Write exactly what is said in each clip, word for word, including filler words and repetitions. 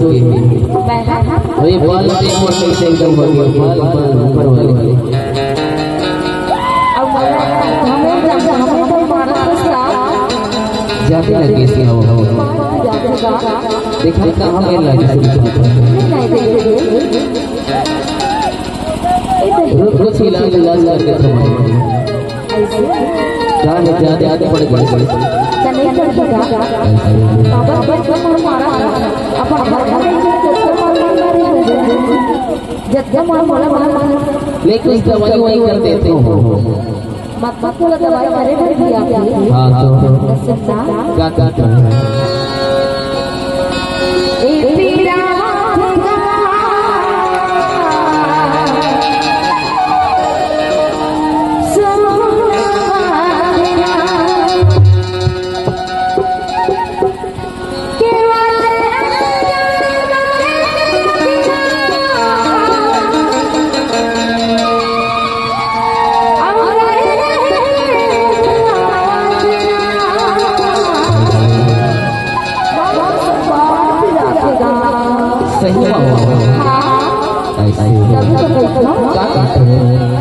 अरे बाल देखो कैसे एकदम बढ़िया, बाल, बाल ऊपर वाले। अब हमें, हमें कोई मारा तो साहब। जाते लगे इसलिए हो, हो। जाते का? देखा, देखा, हमें लगे। नहीं, नहीं, नहीं, नहीं। रो-, रोज इलाज, इलाज करके थमाए। ऐसे? क्या है, क्या, क्या, क्या पड़ गया? तने कर दिया। बाबा, बाबा, बाबा, मारा। अपन घर में ही जब तक मार मार रहे हो। जब तक मार मार मार मार। लेकिन दवाई वही कर देते हो। मत, मत बोलो, दवाई करे कर दिया आपने। हाँ, तो। सुनना। क्या, क्या, क्या? ए पीरा सही बात। हाँ। ऐसे। तभी तो बोलता हूँ। क्या कहते हैं?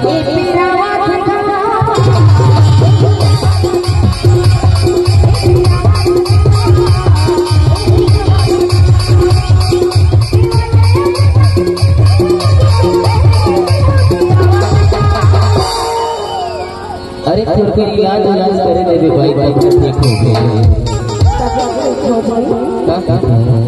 अरे, फिर, फिर इलाज, इलाज करे देबे भाई, भाई, ठीक हो गए। का, का, का?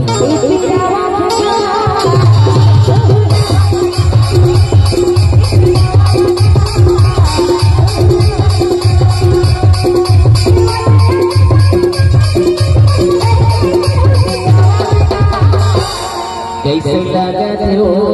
कैसे लागत हो?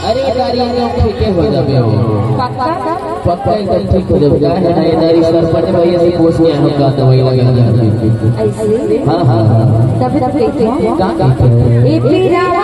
अरे, ये दारी एकदम ठीक हो जाबे हो। पक्का? पक्का एकदम ठीक हो जाबे। काहे ना, ये दारी सरपंच भैया से पूछ के हम का दवाई लगा देंगे। ऐसे? हाँ, हाँ, हाँ। तभी तो कहते हैं। का कहते हैं? ए पीरा